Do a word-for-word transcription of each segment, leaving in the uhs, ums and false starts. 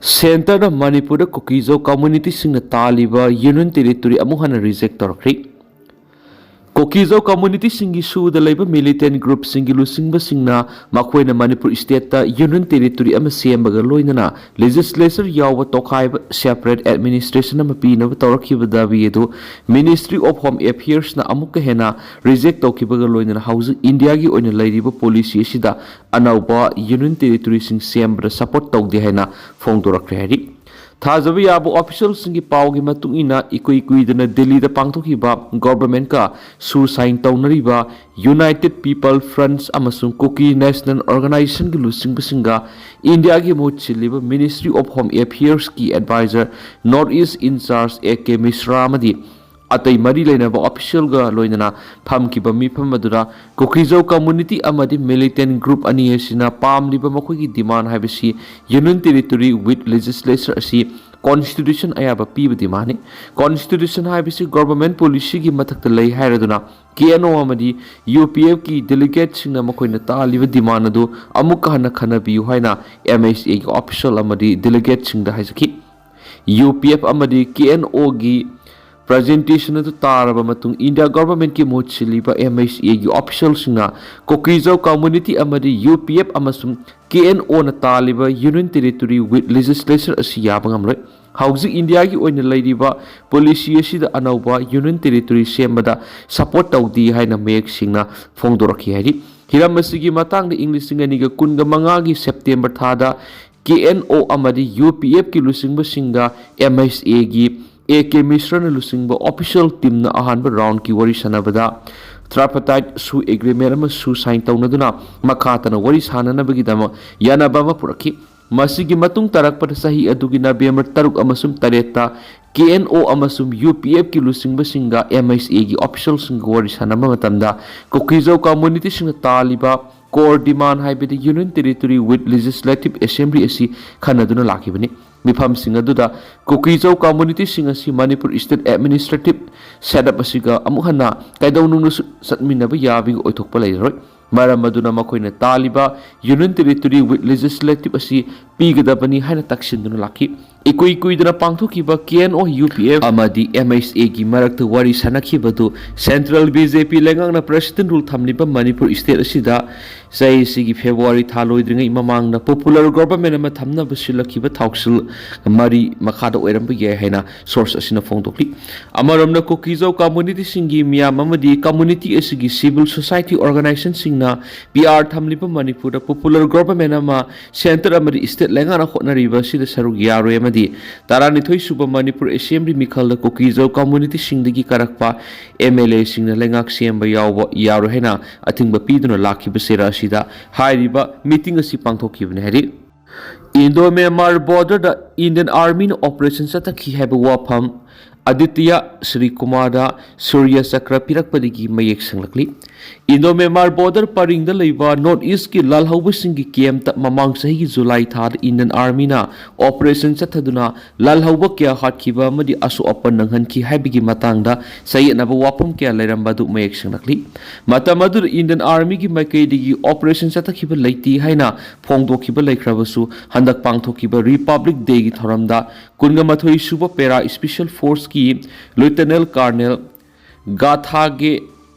ꯁꯦꯟꯇꯔꯅ ꯃꯅꯤꯄꯨꯔꯗ ꯀꯨꯀꯤꯖꯧ ꯀꯝꯃ꯭ꯌꯨꯅꯤꯇꯤꯁꯤꯡꯅ ꯇꯥꯜꯂꯤꯕ union territory ꯑꯃꯨꯛ ꯍꯟꯅ ꯔꯤꯖꯦꯛ ꯇꯧꯔꯛꯈ꯭ꯔꯦ꯫ ꯀꯨꯀꯤꯖꯧ ꯀꯝꯃ꯭ꯌꯨꯅꯤꯇꯤꯁꯤꯡꯒꯤ ꯁꯨꯗ ꯂꯩꯕ ꯃꯤꯂꯤꯇꯦꯟ ꯒ꯭ꯔꯨꯞꯁꯤꯡꯒꯤ ꯂꯨꯆꯤꯡꯕꯁꯤꯡꯅ ꯃꯈꯣꯏꯅ ꯃꯅꯤꯄꯨꯔ ꯁ꯭ꯇꯦꯠꯇ ꯌꯨꯅꯤꯌꯟ ꯇꯦꯔꯤꯇꯣꯔꯤ ꯑꯃ ꯁꯦꯝꯕꯒ ꯂꯣꯏꯅꯅ ꯂꯦꯖꯤꯁꯂꯦꯆꯔ ꯌꯥꯎꯕ ꯇꯣꯈꯥꯏꯕ ꯁꯦꯄꯔꯦꯠ ꯑꯦꯗꯃꯤꯅꯤꯁꯇ꯭ꯔꯦꯁꯟ ꯑꯃ ꯄꯤꯅꯕ ꯇꯧꯔꯛꯈꯤꯕ ꯗꯥꯕꯤ ꯑꯗꯨ ꯃꯤꯅꯤꯁꯇ꯭ꯔꯤ ꯑꯣꯐ ꯍꯣꯝ ꯑꯦꯐꯤꯌꯔꯁꯅ ꯑꯃꯨꯛꯀ ꯍꯦꯟꯅ ꯔꯤꯖꯦꯛ ꯇꯧꯈꯤꯕꯒ ꯂꯣꯏꯅꯅ ꯍꯧꯖꯤꯛ ꯏꯟꯗꯤꯌꯥꯒꯤ ꯑꯣꯏꯅ ꯂꯩꯔꯤꯕ ꯄꯣꯂꯤꯁꯤ ꯑꯁꯤꯗ ꯑꯅꯧꯕ ꯌꯨꯅꯤꯌꯟ ꯇꯦꯔꯤꯇꯣꯔꯤꯁꯤꯡ ꯁꯦꯝꯕꯗ ꯁꯄꯣꯔꯠ ꯇꯧꯗꯦ ꯍꯥꯏꯅ ꯐꯣꯡꯗꯣꯔꯛꯈ꯭ꯔꯦ ꯍꯥꯏꯔꯤ꯫ ꯊꯥꯖꯕ ꯌꯥꯕ ꯑꯣꯐꯤꯁꯤꯌꯦꯜꯁꯤꯡꯒꯤ ꯄꯥꯎꯒꯤ ꯃꯇꯨꯡ ꯏꯟꯅ, ꯏꯀꯨꯏ ꯀꯨꯏꯗꯅ ꯗꯤꯜꯂꯤꯗ ꯄꯥꯡꯊꯣꯛꯈꯤꯕ ꯒꯣꯚꯔꯟꯃꯦꯟꯠꯀ ꯁꯨ ꯁꯥꯏꯟ ꯇꯧꯅꯔꯤꯕ ꯌꯨꯅꯥꯏꯇꯦꯗ ꯄꯤꯄꯜ ꯐ꯭ꯔꯟꯠ ꯑꯃꯁꯨꯡ ꯀꯨꯀꯤ ꯅꯦꯁꯅꯦꯜ ꯑꯣꯔꯒꯅꯥꯏꯖꯦꯁꯟꯒꯤ ꯂꯨꯆꯤꯡꯕꯁꯤꯡꯒ ꯏꯟꯗꯤꯌꯥꯒꯤ ꯃꯍꯨꯠ ꯁꯤꯜꯂꯤꯕ ꯃꯤꯅꯤꯁꯇ꯭ꯔꯤ ꯑꯣꯐ ꯍꯣꯝ ꯑꯦꯐꯤꯌꯔꯁꯀꯤ adviser north east in charge A K Mishra ꯑꯃꯗꯤ ꯑꯇꯩ ꯃꯔꯤ ꯂꯩꯅꯕ ꯑꯣꯐꯤꯁꯤꯌꯦꯜꯒ ꯂꯣꯏꯅꯅ ꯐꯝꯈꯤꯕ ꯃꯤꯐꯝ ꯑꯗꯨꯗ ꯀꯨꯀꯤꯖꯧ ꯀꯝꯃ꯭ꯌꯨꯅꯤꯇꯤ ꯑꯃꯗꯤ ꯃꯤꯂꯤꯇꯦꯟ ꯒ꯭ꯔꯨꯞ ꯑꯅꯤ ꯑꯁꯤꯅ ꯄꯥꯝꯂꯤꯕ ꯃꯈꯣꯏꯒꯤ ꯗꯤꯃꯥꯟ ꯍꯥꯏꯕꯁꯤ ꯌꯨꯅꯤꯌꯟ ꯇꯦꯔꯤꯇꯣꯔꯤ ꯋꯤꯠ ꯂꯦꯖꯤꯁꯂꯦꯆꯔ ꯑꯁꯤ ꯀꯣꯟꯁꯇꯤꯇ꯭ꯌꯨꯁꯟ ꯑꯌꯥꯕ ꯄꯤꯕ ꯗꯤꯃꯥꯟꯅꯤ꯫ ꯀꯣꯟꯁꯇꯤꯇ꯭ꯌꯨꯁꯟ ꯍꯥꯏꯕꯁꯤ ꯒꯣꯚꯔꯟꯃꯦꯟꯠ ꯄꯣꯂꯤꯁꯤꯒꯤ ꯃꯊꯛꯇ ꯂꯩ ꯍꯥꯏꯔꯗꯨꯅ ꯀꯦ ꯑꯦꯟ ꯑꯣ ꯑꯃꯗꯤ ꯌꯨ ꯄꯤ ꯑꯦꯐꯀꯤ ꯗꯦꯂꯤꯒꯦꯠꯁꯤꯡꯅ ꯃꯈꯣꯏꯅ ꯇꯥꯜꯂꯤꯕ ꯗꯤꯃꯥꯟ ꯑꯗꯨ ꯑꯃꯨꯛꯀ ꯍꯟꯅ ꯈꯟꯅꯕꯤꯌꯨ ꯍꯥꯏꯅ ꯑꯦꯝ ꯑꯩꯆ ꯑꯦꯒꯤ ꯑꯣꯐꯤꯁꯤꯌꯦꯜ ꯑꯃꯗꯤ ꯗꯦꯂꯤꯒꯦꯠꯁꯤꯡꯗ ꯍꯥꯏꯖꯈꯤ꯫ ꯌꯨ ꯄꯤ ꯑꯦꯐ ꯑꯃꯗꯤ ꯀꯦ ꯑꯦꯟ ꯑꯣꯒꯤ ꯄ꯭ꯔꯖꯦꯟꯇꯦꯁꯟ ꯑꯗꯨ ꯇꯥꯔꯕ ꯃꯇꯨꯡ ꯏꯟꯗꯤꯌꯥ ꯒꯣꯚꯔꯟꯃꯦꯟꯠꯀꯤ ꯃꯍꯨꯠ ꯁꯤꯜꯂꯤꯕ ꯑꯦꯝ ꯑꯩꯆ ꯑꯦꯒꯤ ꯑꯣꯐꯤꯁꯤꯌꯦꯜꯁꯤꯡꯅ ꯀꯨꯀꯤꯖꯧ ꯀꯝꯃ꯭ꯌꯨꯅꯤꯇꯤ ꯑꯃꯗꯤ ꯌꯨ ꯄꯤ ꯑꯦꯐ ꯑꯃꯁꯨꯡ ꯀꯦ ꯑꯦꯟ ꯑꯣꯅ ꯇꯥꯜꯂꯤꯕ ꯌꯨꯅꯤꯌꯟ ꯇꯦꯔꯤꯇꯣꯔꯤ ꯋꯤꯠ ꯂꯦꯖꯤꯁꯂꯦꯆꯔ ꯑꯁꯤ ꯌꯥꯕ ꯉꯝꯂꯣꯏ꯫ ꯍꯧꯖꯤꯛ ꯏꯟꯗꯤꯌꯥꯒꯤ ꯑꯣꯏꯅ ꯂꯩꯔꯤꯕ ꯄꯣꯂꯤꯁꯤ ꯑꯁꯤꯗ ꯑꯅꯧꯕ ꯌꯨꯅꯤꯌꯟ ꯇꯦꯔꯤꯇꯣꯔꯤ ꯁꯦꯝꯕꯗ ꯁꯄꯣꯔꯠ ꯇꯧꯗꯦ ꯍꯥꯏꯅ ꯃꯌꯦꯛ ꯁꯦꯡꯅ ꯐꯣꯡꯗꯣꯔꯛꯈꯤ ꯍꯥꯏꯔꯤ꯫ ꯍꯤꯔꯝ ꯑꯁꯤꯒꯤ ꯃꯇꯥꯡꯗ ꯏꯪ ꯂꯤꯁꯤꯡ ꯑꯅꯤꯒ ꯀꯨꯟꯒ ꯃꯉꯥꯒꯤ ꯁꯦꯞꯇꯦꯝꯕꯔ ꯊꯥꯗ ꯀꯦ ꯑꯦꯟ ꯑꯣ ꯑꯃꯗꯤ ꯌꯨ ꯄꯤ ꯑꯦꯐꯀꯤ ꯂꯨꯆꯤꯡꯕꯁꯤꯡꯒ ꯑꯦꯝ ꯑꯩꯆ ꯑꯦꯒꯤ ꯑꯦ ꯀꯦ ꯃꯤꯁ꯭ꯔꯅ ꯂꯨꯆꯤꯡꯕ ꯑꯣꯐꯤꯁꯤꯌꯦꯜ ꯇꯤꯝꯅ ꯑꯍꯥꯟꯕ ꯔꯥꯎꯟꯗꯀꯤ ꯋꯥꯔꯤ ꯁꯥꯟꯅꯕꯗ ꯇ꯭ꯔꯥꯏꯄꯥꯔꯇꯥꯏꯠ ꯁꯨ ꯑꯦꯒ꯭ꯔꯤꯃꯦꯟꯠ ꯑꯃ ꯁꯨ ꯁꯥꯏꯟ ꯇꯧꯅꯗꯨꯅ ꯃꯈꯥ ꯇꯥꯅ ꯋꯥꯔꯤ ꯁꯥꯟꯅꯅꯕꯒꯤꯗꯃꯛ ꯌꯥꯅꯕ ꯑꯃ ꯄꯨꯔꯛꯈꯤ꯫ ꯃꯁꯤꯒꯤ ꯃꯇꯨꯡ ꯇꯥꯔꯛꯄꯗ ꯆꯍꯤ ꯑꯗꯨꯒꯤ ꯅꯕꯦꯝꯕꯔ ꯇꯔꯨꯛ ꯑꯃꯁꯨꯡ ꯇꯔꯦꯠꯇ ꯀꯦ ꯑꯦꯟ ꯑꯣ ꯑꯃꯁꯨꯡ ꯌꯨ ꯄꯤ ꯑꯦꯐꯀꯤ ꯂꯨꯆꯤꯡꯕꯁꯤꯡꯒ ꯑꯦꯝ ꯑꯩꯆ ꯑꯦꯒꯤ ꯑꯣꯐꯤꯁꯤꯌꯦꯜꯁꯤꯡꯒ ꯋꯥꯔꯤ ꯁꯥꯟꯅꯕ ꯃꯇꯝꯗ ꯀꯨꯀꯤꯖꯧ ꯀꯝꯃ꯭ꯌꯨꯅꯤꯇꯤꯁꯤꯡꯅ ꯇꯥꯜꯂꯤꯕ ꯀꯣꯔ ꯗꯤꯃꯥꯟ ꯍꯥꯏꯕꯗꯤ union territory with legislative assembly ꯑꯁꯤ ꯈꯟꯅꯗꯨꯅ ꯂꯥꯛꯈꯤꯕꯅꯤ꯫ ꯃꯤꯐꯝꯁꯤꯡ ꯑꯗꯨꯗ ꯀꯨꯀꯤꯖꯧ ꯀꯝꯃ꯭ꯌꯨꯅꯤꯇꯤꯁꯤꯡ ꯑꯁꯤ ꯃꯅꯤꯄꯨꯔ ꯁ꯭ꯇꯦꯠ ꯑꯦꯗꯃꯤꯅꯤꯁꯇ꯭ꯔꯦꯇꯤꯚ ꯁꯦꯠꯑꯞ ꯑꯁꯤꯒ ꯑꯃꯨꯛ ꯍꯟꯅ ꯀꯩꯗꯧꯅꯨꯡꯗꯁꯨ ꯆꯠꯃꯤꯟꯅꯕ ꯌꯥꯕꯒꯤ ꯑꯣꯏꯊꯣꯛꯄ ꯂꯩꯔꯔꯣꯏ꯫ ꯃꯔꯝ ꯑꯗꯨꯅ ꯃꯈꯣꯏꯅ ꯇꯥꯜꯂꯤꯕ Union Territory with Legislative ꯑꯁꯤ ꯄꯤꯒꯗꯕꯅꯤ ꯍꯥꯏꯅ ꯇꯛꯁꯤꯟꯗꯨꯅ ꯂꯥꯛꯈꯤ꯫ ꯏꯀꯨꯏ ꯀꯨꯏꯗꯅ ꯄꯥꯡꯊꯣꯛꯈꯤꯕ K N O U P F ꯑꯃꯗꯤ M H A ꯒꯤ ꯃꯔꯛꯇ ꯋꯥꯔꯤ ꯁꯥꯟꯅꯈꯤꯕꯗꯨ Central B J P ꯂꯩꯉꯥꯛꯅ President Rule ꯊꯝꯂꯤꯕ ꯃꯅꯤꯄꯨꯔ state ꯑꯁꯤꯗ ꯆꯍꯤ ꯑꯁꯤꯒꯤ February ꯊꯥ ꯂꯣꯏꯗ꯭ꯔꯤꯉꯩ ꯃꯃꯥꯡꯗ popular government ꯑꯃ ꯊꯝꯅꯕ ꯁꯤꯜꯂꯛꯈꯤꯕ ꯊꯧꯁꯤꯜ ꯃꯔꯤ ꯃꯈꯥꯗ ꯑꯣꯏꯔꯝꯕ ꯌꯥꯏ ꯍꯥꯏꯅ source ꯑꯁꯤꯅ ꯐꯣꯡꯗꯣꯛꯂꯤ꯫ ꯑꯃꯔꯣꯝꯅ ꯀꯨꯀꯤꯖꯧ community ꯁꯤꯡꯒꯤ ꯃꯤꯌꯥꯝ ꯑꯃꯗꯤ community ꯑꯁꯤꯒꯤ civil society organization ꯁꯤꯡꯅ P R ꯊꯝꯂꯤꯕ ꯃꯅꯤꯄꯨꯔꯗ popular government ꯑꯃ centre ꯑꯃꯗꯤ state ꯂꯩꯉꯥꯛꯅ ꯍꯣꯠꯅꯔꯤꯕ ꯑꯁꯤꯗ ꯁꯔꯨꯛ ꯌꯥꯔꯣꯏ ꯑꯃꯗꯤ ꯇꯔꯥꯅꯤꯊꯣꯏ ꯁꯨꯕ ꯃꯅꯤꯄꯨꯔ Assembly ꯃꯤꯈꯜꯗ ꯀꯨꯀꯤꯖꯧ community ꯁꯤꯡꯗꯒꯤ ꯀꯥꯔꯛꯄ M L A ꯁꯤꯡꯅ ꯂꯩꯉꯥꯛ ꯁꯦꯝꯕ ꯌꯥꯎꯕ ꯌꯥꯔꯣꯏ ꯍꯥꯏꯅ ꯑꯊꯤꯡꯕ ꯄꯤꯗꯨꯅ ꯂꯥꯛꯈꯤꯕ ꯆꯩꯔꯥꯛ ꯑꯁꯤꯗ ꯍꯥꯏꯔꯤꯕ meeting ꯑꯁꯤ ꯄꯥꯡꯊꯣꯛꯈꯤꯕꯅꯤ ꯍꯥꯏꯔꯤ꯫ Indo-Myanmar border ꯗ Indian Army ꯅ operation ꯆꯠꯊꯈꯤ ꯍꯥꯏꯕ ꯋꯥꯐꯝ ꯑꯗꯤꯇ꯭ꯌ ꯁ꯭ꯔꯤ ꯀꯨꯃꯥꯔꯗ ꯁꯨꯔ꯭ꯌ ꯆꯀ꯭ꯔ ꯄꯤꯔꯛꯄꯗꯒꯤ ꯃꯌꯦꯛ ꯁꯦꯡꯂꯛꯂꯤ꯫ Indo-Myanmar border ꯄꯔꯤꯡꯗ ꯂꯩꯕ North East ꯀꯤ ꯂꯥꯜꯍꯧꯕꯁꯤꯡꯒꯤ camp ꯇ ꯃꯃꯥꯡ ꯆꯍꯤꯒꯤ July ꯊꯥꯗ Indian Army ꯅ operation ꯆꯠꯊꯗꯨꯅ ꯂꯥꯜꯍꯧꯕ ꯀꯌꯥ ꯍꯥꯠꯈꯤꯕ ꯑꯃꯗꯤ ꯑꯁꯣꯛ ꯑꯄꯟ ꯅꯪꯍꯟꯈꯤ ꯍꯥꯏꯕꯒꯤ ꯃꯇꯥꯡꯗ ꯆꯌꯦꯠꯅꯕ ꯋꯥꯐꯝ ꯀꯌꯥ ꯂꯩꯔꯝꯕ ꯑꯗꯨ ꯃꯌꯦꯛ ꯁꯦꯡꯂꯛꯂꯤ꯫ ꯃꯇꯝ ꯑꯗꯨꯗ Indian Army ꯒꯤ ꯃꯥꯏꯀꯩꯗꯒꯤ operation ꯆꯠꯊꯈꯤꯕ ꯂꯩꯇꯦ ꯍꯥꯏꯅ ꯐꯣꯡꯗꯣꯛꯈꯤꯕ ꯂꯩꯈ꯭ꯔꯕꯁꯨ, ꯍꯟꯗꯛ ꯄꯥꯡꯊꯣꯛꯈꯤꯕ Republic Day ꯒꯤ ꯊꯧꯔꯝꯗ ꯀꯨꯟꯒ ꯃꯥꯊꯣꯏ ꯁꯨꯕ Para Special Force ꯀꯤ Lieutenant Colonel ꯒꯥꯊꯥꯒꯦ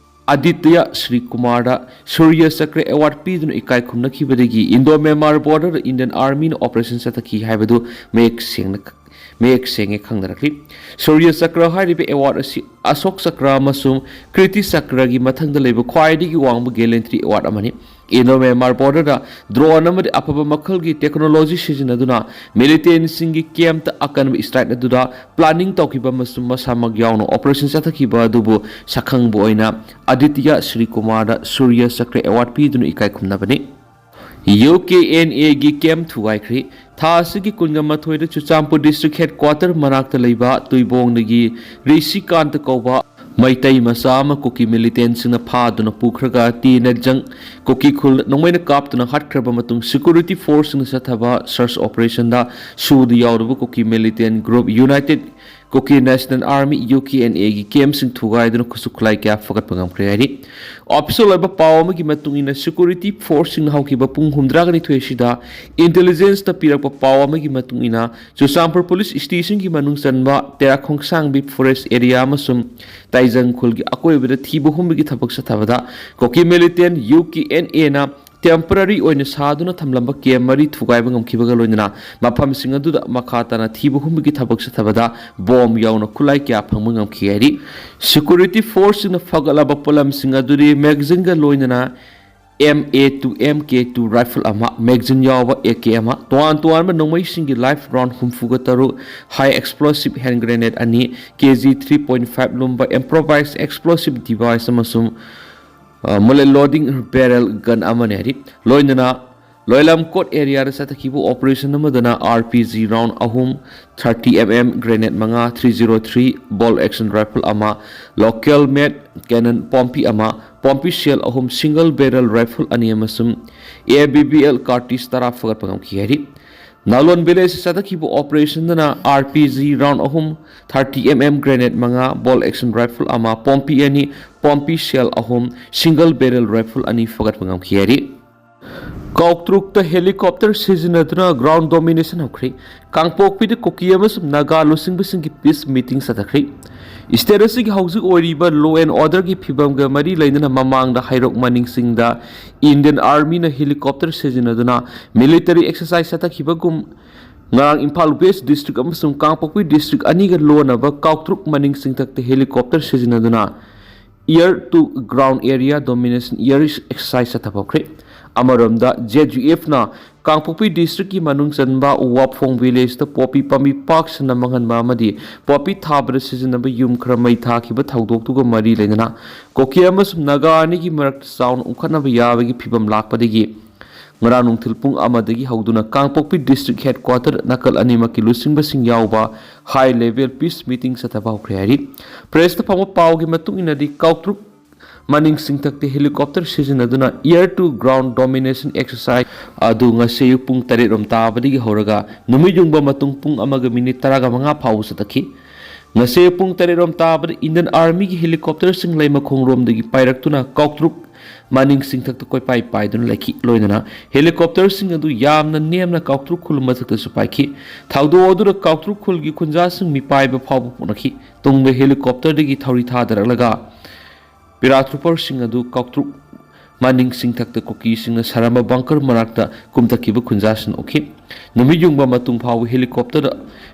ꯑꯗꯤꯇ꯭ꯌ ꯁ꯭ꯔꯤ ꯀꯨꯃꯥꯔꯗ ꯁꯨꯔ꯭ꯌ ꯆꯀ꯭ꯔ award ꯄꯤꯗꯨꯅ ꯏꯀꯥꯏ ꯈꯨꯝꯅꯈꯤꯕꯗꯒꯤ Indo-Myanmar border ꯗ Indian Army ꯅ operation ꯆꯠꯊꯈꯤ ꯍꯥꯏꯕꯗꯨ ꯃꯌꯦꯛ ꯁꯦꯡꯅ, ꯃꯌꯦꯛ ꯁꯦꯡꯉꯦ ꯈꯪꯅꯔꯛꯂꯤ꯫ ꯁꯨꯔ꯭ꯌ ꯆꯀ꯭ꯔ ꯍꯥꯏꯔꯤꯕ award ꯑꯁꯤ ꯑꯁꯣꯛ ꯆꯀ꯭ꯔ ꯑꯃꯁꯨꯡ ꯀ꯭ꯔꯤꯇꯤ ꯆꯀ꯭ꯔꯒꯤ ꯃꯊꯪꯗ ꯂꯩꯕ ꯈ꯭ꯋꯥꯏꯗꯒꯤ ꯋꯥꯡꯕ gallantry award ꯑꯃꯅꯤ꯫ Indo-Myanmar border ꯗ drone ꯑꯃꯗꯤ ꯑꯐꯕ ꯃꯈꯜꯒꯤ technology ꯁꯤꯖꯤꯟꯅꯗꯨꯅ militant ꯁꯤꯡꯒꯤ camp ꯇ ꯑꯀꯟꯕ strike ꯑꯗꯨꯗ planning ꯇꯧꯈꯤꯕ ꯑꯃꯁꯨꯡ ꯃꯁꯥꯃꯛ ꯌꯥꯎꯅ operation ꯆꯠꯊꯈꯤꯕ ꯑꯗꯨꯕꯨ ꯁꯛꯈꯪꯕ ꯑꯣꯏꯅ ꯑꯗꯤꯇ꯭ꯌ ꯁ꯭ꯔꯤ ꯀꯨꯃꯥꯔꯗ ꯁꯨꯔ꯭ꯌ ꯆꯀ꯭ꯔ award ꯄꯤꯗꯨꯅ ꯏꯀꯥꯏ ꯈꯨꯝꯅꯕꯅꯤ꯫ U K N A ꯒꯤ camp ꯊꯨꯒꯥꯏꯈ꯭ꯔꯦ꯫ ꯊꯥ ꯑꯁꯤꯒꯤ ꯀꯨꯟꯒ ꯃꯥꯊꯣꯏꯗ ꯆꯨꯔꯆꯥꯟꯄꯨꯔ district headquarter ꯃꯅꯥꯛꯇ ꯂꯩꯕ ꯇꯨꯏꯕꯣꯡꯗꯒꯤ ꯔꯤꯁꯤꯀꯥꯟꯇ ꯀꯧꯕ ꯃꯩꯇꯩ ꯃꯆꯥ ꯑꯃ ꯀꯨꯀꯤ militant ꯁꯤꯡꯅ ꯐꯥꯗꯨꯅ ꯄꯨꯈ꯭ꯔꯒ ꯇꯤ ꯅꯠꯖꯪ ꯀꯨꯀꯤ ꯈꯨꯜ ꯅꯣꯡꯃꯩꯅ ꯀꯥꯞꯇꯨꯅ ꯍꯥꯠꯈ꯭ꯔꯕ ꯃꯇꯨꯡ, security force ꯁꯤꯡꯅ ꯆꯠꯊꯕ search operation ꯗ ꯁꯨꯗ ꯌꯥꯎꯔꯕ Kuki militant group United Kuki National Army, K U ꯑꯦꯒꯤ ꯀꯦꯝꯞꯁꯤꯡ ꯊꯨꯒꯥꯏꯗꯨꯅ ꯈꯨꯠꯁꯨ ꯈꯨꯠꯂꯥꯏ ꯀꯌꯥ ꯐꯒꯠꯄ ꯉꯝꯈ꯭ꯔꯦ ꯍꯥꯏꯔꯤ꯫ ꯑꯣꯐꯤꯁꯤꯌꯦꯜ ꯑꯣꯏꯕ ꯄꯥꯎ ꯑꯃꯒꯤ ꯃꯇꯨꯡ ꯏꯟꯅ, ꯁꯦꯀ꯭ꯌꯨꯔꯤꯇꯤ ꯐꯣꯔꯁꯁꯤꯡꯅ ꯍꯧꯈꯤꯕ ꯄꯨꯡ ꯍꯨꯝꯗ꯭ꯔꯥꯒ ꯅꯤꯊꯣꯏ ꯑꯁꯤꯗ ꯏꯟꯇꯦꯂꯤꯖꯦꯟꯁꯇ ꯄꯤꯔꯛꯄ ꯄꯥꯎ ꯑꯃꯒꯤ ꯃꯇꯨꯡ ꯏꯟꯅ, ꯆꯨꯔꯆꯥꯟꯄꯨꯔ ꯄꯨꯂꯤꯁ ꯁ꯭ꯇꯦꯁꯟꯒꯤ ꯃꯅꯨꯡ ꯆꯟꯕ ꯇꯦꯔꯥꯈꯣꯡꯁꯥꯡꯕꯤ ꯐꯣꯔꯦꯁ ꯑꯦꯔꯤꯌꯥ ꯑꯃꯁꯨꯡ ꯇꯥꯏꯖꯪ ꯈꯨꯜꯒꯤ ꯑꯀꯣꯏꯕꯗ ꯊꯤꯕ ꯍꯨꯝꯕꯒꯤ ꯊꯕꯛ ꯆꯠꯊꯕꯗ ꯀꯨꯀꯤ ꯃꯤꯂꯤꯇꯦꯟ, ꯀ꯭ꯌꯨ ꯑꯦꯟ ꯑꯦꯅ ꯇꯦꯝꯄꯔꯔꯤ ꯑꯣꯏꯅ ꯁꯥꯗꯨꯅ ꯊꯝꯂꯝꯕ ꯀꯦꯝꯞ ꯃꯔꯤ ꯊꯨꯒꯥꯏꯕ ꯉꯝꯈꯤꯕꯒ ꯂꯣꯏꯅꯅ ꯃꯐꯝꯁꯤꯡ ꯑꯗꯨꯗ ꯃꯈꯥ ꯇꯥꯅ ꯊꯤꯕ ꯍꯨꯝꯕꯒꯤ ꯊꯕꯛ ꯆꯠꯊꯕꯗ ꯕꯣꯝ ꯌꯥꯎꯅ ꯈꯨꯠꯂꯥꯏ ꯀꯌꯥ ꯐꯪꯕ ꯉꯝꯈꯤ ꯍꯥꯏꯔꯤ꯫ ꯁꯦꯀ꯭ꯌꯨꯔꯤꯇꯤ ꯐꯣꯔꯁꯁꯤꯡꯅ ꯐꯒꯠꯂꯕ ꯄꯣꯠꯂꯝꯁꯤꯡ ꯑꯗꯨꯗꯤ ꯃꯦꯒꯥꯖꯤꯟꯒ ꯂꯣꯏꯅꯅ M A two M K two rifle ꯑꯃ, ꯃꯦꯒꯥꯖꯤꯟ ꯌꯥꯎꯕ ꯑꯦ ꯀꯦ ꯑꯃ, ꯇꯣꯉꯥꯟ ꯇꯣꯉꯥꯟꯕ ꯅꯣꯡꯃꯩꯁꯤꯡꯒꯤ ꯂꯥꯏꯐ ꯔꯥꯎꯟ ꯍꯨꯝꯐꯨꯒ ꯇꯔꯨꯛ, ꯍꯥꯏ ꯑꯦꯛꯁꯄ꯭ꯂꯣꯁꯤꯚ ꯍꯦꯟ ꯒ꯭ꯔꯦꯅꯦꯗ ꯑꯅꯤ, ꯀꯦ ꯖꯤ ꯊ꯭ꯔꯤ ꯄꯣꯏꯟꯠ ꯐꯥꯏꯚ ꯂꯨꯝꯕ ꯏꯝꯄ꯭ꯔꯣꯚꯥꯏꯖ ꯑꯦꯛꯁꯄ꯭ꯂꯣꯁꯤꯚ ꯗꯤꯚꯥꯏꯁ ꯑꯃꯁꯨꯡ, ꯑ, ꯃꯨꯂꯦꯠ ꯂꯣꯗꯤꯡ ꯕꯦꯔꯦꯜ ꯒꯟ ꯑꯃꯅꯤ ꯍꯥꯏꯔꯤ꯫ ꯂꯣꯏꯅꯅ ꯂꯣꯏꯂꯝ ꯀꯣꯠ ꯑꯦꯔꯤꯌꯥꯗ ꯆꯠꯊꯈꯤꯕ ꯑꯣꯄꯔꯦꯁꯟ ꯑꯃꯗꯅ ꯑꯥꯔ ꯄꯤ ꯖꯤ ꯔꯥꯎꯟ ꯑꯍꯨꯝ, ꯊꯥꯔꯇꯤ ꯑꯦꯝ ꯑꯦꯝ ꯒ꯭ꯔꯦꯅꯦꯗ ꯃꯉꯥ, ꯊ꯭ꯔꯤ ꯖꯤꯔꯣ ꯊ꯭ꯔꯤ ꯕꯣꯜ ꯑꯦꯛꯁꯟ ꯔꯥꯏꯐꯜ ꯑꯃ, ꯂꯣꯀꯦꯜ ꯃꯦꯗ ꯀꯦꯅꯟ ꯄꯣꯝꯄꯤ ꯑꯃ, ꯄꯣꯝꯄꯤ ꯁꯦꯜ ꯑꯍꯨꯝ, ꯁꯤꯡꯒꯜ ꯕꯦꯔꯦꯜ ꯔꯥꯏꯐꯜ ꯑꯅꯤ ꯑꯃꯁꯨꯡ ꯑꯦ ꯕꯤ ꯕꯤ ꯑꯦꯜ ꯀꯥꯔꯇꯤꯁ ꯇꯔꯥ ꯐꯒꯠꯄ ꯉꯝꯈꯤ ꯍꯥꯏꯔꯤ꯫ ꯅꯥꯂꯣꯟ ꯚꯤꯂꯦꯖꯇ ꯆꯠꯊꯈꯤꯕ ꯑꯣꯄꯔꯦꯁꯟꯗꯅ ꯑꯥꯔ ꯄꯤ ꯖꯤ ꯔꯥꯎꯟ ꯑꯍꯨꯝ, ꯊꯥꯔꯇꯤ ꯑꯦꯝ ꯑꯦꯝ ꯒ꯭ꯔꯦꯅꯦꯗ ꯃꯉꯥ, ꯕꯣꯜ ꯑꯦꯛꯁꯟ ꯔꯥꯏꯐꯜ ꯑꯃ, ꯄꯣꯝꯄꯤ ꯑꯅꯤ, ꯄꯣꯝꯄꯤ ꯁꯦꯜ ꯑꯍꯨꯝ, ꯁꯤꯡꯒꯜ ꯕꯦꯔꯦꯜ ꯔꯥꯏꯐꯜ ꯑꯅꯤ ꯐꯒꯠꯄ ꯉꯝꯈꯤ ꯍꯥꯏꯔꯤ꯫ ꯀꯥꯎꯇ꯭ꯔꯨꯛꯇ ꯍꯦꯂꯤꯀꯣꯞꯇꯔ ꯁꯤꯖꯤꯟꯅꯗꯨꯅ ꯒ꯭ꯔꯥꯎꯟ ꯗꯣꯃꯤꯅꯦꯁꯟ ꯍꯧꯈ꯭ꯔꯦ꯫ ꯀꯥꯡꯄꯣꯛꯄꯤꯗ ꯀꯨꯀꯤ ꯑꯃꯁꯨꯡ ꯅꯥꯒꯥ ꯂꯨꯆꯤꯡꯕꯁꯤꯡꯒꯤ ꯄꯤꯁ ꯃꯤꯇꯤꯡ ꯆꯠꯊꯈ꯭ꯔꯦ꯫ ꯁ꯭ꯇꯦꯠ ꯑꯁꯤꯒꯤ ꯍꯧꯖꯤꯛ ꯑꯣꯏꯔꯤꯕ ꯂꯣ ꯑꯦꯟ ꯑꯣꯔꯗꯔꯒꯤ ꯐꯤꯕꯝꯒ ꯃꯔꯤ ꯂꯩꯅꯅ ꯃꯃꯥꯡꯗ ꯍꯩꯔꯣꯛ ꯃꯅꯤꯡꯁꯤꯡꯗ ꯏꯟꯗꯤꯌꯟ ꯑꯥꯔꯃꯤꯅ ꯍꯦꯂꯤꯀꯣꯞꯇꯔ ꯁꯤꯖꯤꯟꯅꯗꯨꯅ ꯃꯤꯂꯤꯇꯔꯤ ꯑꯦꯛꯁꯔꯁꯥꯏꯖ ꯆꯠꯊꯈꯤꯕꯒꯨꯝ, ꯉꯔꯥꯡ ꯏꯝꯐꯥꯜ ꯋꯦꯁ ꯗꯤꯁꯇ꯭ꯔꯤꯛ ꯑꯃꯁꯨꯡ ꯀꯥꯡꯄꯣꯛꯄꯤ ꯗꯤꯁꯇ꯭ꯔꯤꯛ ꯑꯅꯤꯒ ꯂꯣꯟꯅꯕ ꯀꯥꯎꯇ꯭ꯔꯨꯛ ꯃꯅꯤꯡ ꯆꯤꯡꯊꯛꯇ ꯍꯦꯂꯤꯀꯣꯞꯇꯔ ꯁꯤꯖꯤꯟꯅꯗꯨꯅ Air to Ground Area Domination Air Exercise ꯆꯠꯊꯕ ꯍꯧꯈ꯭ꯔꯦ꯫ ꯑꯃꯔꯣꯝꯗ, ꯖꯦ ꯌꯨ ꯑꯦꯐꯅ ꯀꯥꯡꯄꯣꯛꯄꯤ ꯗꯤꯁꯇ꯭ꯔꯤꯛꯀꯤ ꯃꯅꯨꯡ ꯆꯟꯕ ꯋꯥꯐꯣꯡ ꯚꯤꯂꯦꯖꯇ ꯄꯣꯄꯤ ꯄꯥꯝꯕꯤ ꯄꯥꯛ ꯁꯟꯅ ꯃꯥꯡꯍꯟꯕ ꯑꯃꯗꯤ ꯄꯣꯄꯤ ꯊꯥꯕꯗ ꯁꯤꯖꯤꯟꯅꯕ ꯌꯨꯝ ꯈꯔ ꯃꯩ ꯊꯥꯈꯤꯕ ꯊꯧꯗꯣꯛꯇꯨꯒ ꯃꯔꯤ ꯂꯩꯅꯅ ꯀꯨꯀꯤ ꯑꯃꯁꯨꯡ ꯅꯥꯒꯥ ꯑꯅꯤꯒꯤ ꯃꯔꯛꯇ ꯆꯥꯎꯅ ꯎꯪꯈꯠꯅꯕ ꯌꯥꯕꯒꯤ ꯐꯤꯕꯝ ꯂꯥꯛꯄꯗꯒꯤ ꯉꯔꯥꯡ ꯅꯨꯡꯊꯤꯜ ꯄꯨꯡ ꯑꯃꯗꯒꯤ ꯍꯧꯗꯨꯅ ꯀꯥꯡꯄꯣꯛꯄꯤ ꯗꯤꯁꯇ꯭ꯔꯤꯛ ꯍꯦꯗꯀ꯭ꯋꯥꯇꯔ ꯅꯥꯀꯜ ꯑꯅꯤꯃꯛꯀꯤ ꯂꯨꯆꯤꯡꯕꯁꯤꯡ ꯌꯥꯎꯕ ꯍꯥꯏ ꯂꯦꯚꯦꯜ ꯄꯤꯁ ꯃꯤꯇꯤꯡ ꯆꯠꯊꯕ ꯍꯧꯈ꯭ꯔꯦ ꯍꯥꯏꯔꯤ꯫ ꯄ꯭ꯔꯦꯁꯇ ꯐꯪꯕ ꯄꯥꯎꯒꯤ ꯃꯇꯨꯡ ꯏꯟꯅꯗꯤ, ꯀꯥꯎꯇ꯭ꯔꯨꯛ ꯃꯅꯤꯡ ꯆꯤꯡꯊꯛꯇ helicopter ꯁꯤꯖꯤꯟꯅꯗꯨꯅ air to ground domination exercise ꯑꯗꯨ ꯉꯁꯤ ꯑꯌꯨꯛ ꯄꯨꯡ ꯇꯔꯦꯠ ꯔꯣꯝ ꯇꯥꯕꯗꯒꯤ ꯍꯧꯔꯒ ꯅꯨꯃꯤꯠ ꯌꯨꯡꯕ ꯃꯇꯨꯡ ꯄꯨꯡ ꯑꯃꯒ ꯃꯤꯅꯤꯠ ꯇꯔꯥꯒ ꯃꯉꯥ ꯐꯥꯎꯕ ꯆꯠꯊꯈꯤ꯫ ꯉꯁꯤ ꯑꯌꯨꯛ ꯄꯨꯡ ꯇꯔꯦꯠ ꯔꯣꯝ ꯇꯥꯕꯗ Indian Armyꯒꯤ helicopterꯁꯤꯡ ꯂꯩꯃꯈꯣꯡ ꯔꯣꯝꯗꯒꯤ ꯄꯥꯏꯔꯛꯇꯨꯅ ꯀꯥꯎꯇ꯭ꯔꯨꯛ ꯃꯅꯤꯡ ꯆꯤꯡꯊꯛꯇ ꯀꯣꯏꯄꯥꯏ ꯄꯥꯏꯗꯨꯅ ꯂꯩꯈꯤ꯫ ꯂꯣꯏꯅꯅ helicopterꯁꯤꯡ ꯑꯗꯨ ꯌꯥꯝꯅ ꯅꯦꯝꯅ ꯀꯥꯎꯇ꯭ꯔꯨꯛ ꯈꯨꯜ ꯃꯊꯛꯇꯁꯨ ꯄꯥꯏꯈꯤ꯫ ꯊꯧꯗꯣꯛ ꯑꯗꯨꯗ ꯀꯥꯎꯇ꯭ꯔꯨꯛ ꯈꯨꯜꯒꯤ ꯈꯨꯟꯖꯥꯁꯤꯡ ꯃꯤꯄꯥꯏꯕ ꯐꯥꯎꯕ ꯄꯣꯛꯅꯈꯤ꯫ ꯇꯨꯡꯗ helicopterꯗꯒꯤ ꯊꯧꯔꯤ ꯊꯥꯗꯔꯛꯂꯒ paratrooperꯁꯤꯡ ꯑꯗꯨ ꯀꯥꯎꯇ꯭ꯔꯨꯛ ꯃꯅꯤꯡ ꯆꯤꯡꯊꯛꯇ ꯀꯨꯀꯤꯁꯤꯡꯅ ꯁꯥꯔꯝꯕ bunker ꯃꯅꯥꯛꯇ ꯀꯨꯝꯊꯈꯤꯕ ꯈꯨꯟꯖꯥꯁꯤꯡ ꯎꯈꯤ꯫ ꯅꯨꯃꯤꯠ ꯌꯨꯡꯕ ꯃꯇꯨꯡ ꯐꯥꯎꯕ helicopterꯗ